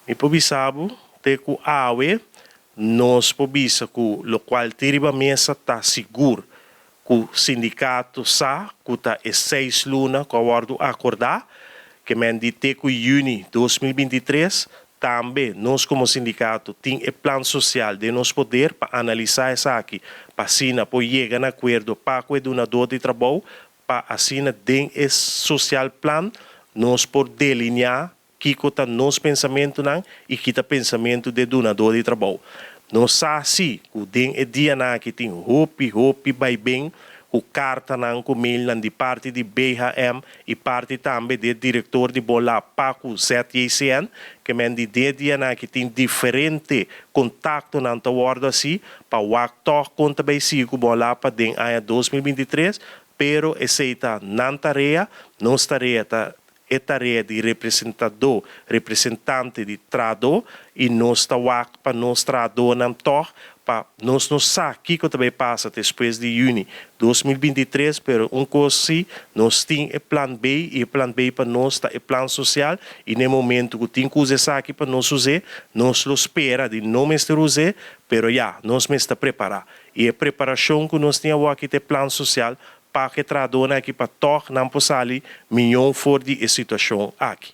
Mi por bisa bo te ku awe nos por bisa ku lokual tin riba mesa ta sigur ku sindikato sa ku ta e 6 luna ku a wòrdu akordá, ke men di te ku yüni 2023. Tambe nos komo sindikato tin e plan sosial den nos poder pa analisá esaki, pa asina por yega na akuerdo pa ku e dunadó di trabou, pa asina den e social plan nos por delineá kiko ta nos pensamentunan i kiko ta pensamentu di dunadó di trabou. Nos sa si ku den e dianan aki tin hopi hopi bai bin ku kartanan, ku mailnan di parti di BHM i parti tambe di direktor di Bonlab pa ku ZJCN, ke men di den dianan aki tin diferente kontaktonan ta wòrdu hasí pa wak toch kon ta bai sigui ku Bonlab pa den aña 2023, pero esei ta nan tarea. Nos tarea ta e tarea di representadó, representante di trahadó, i nos ta wak pa nos trahadónan toch, pa nos no sa kiko ta bai pasa despues di yüni 2023, pero un kos si, nos tin e plan B, i e plan B pa nos ta e plan sosial, i na momento ku tin ku usa esaki pa nos usa, nos lo spera di no mester usa, pero ya, nos mester prepará. I e preparashon ku nos tin aki ta plan sosial pa ku trahadónan aki pa toch nan por sali mihó for di e situashon aki.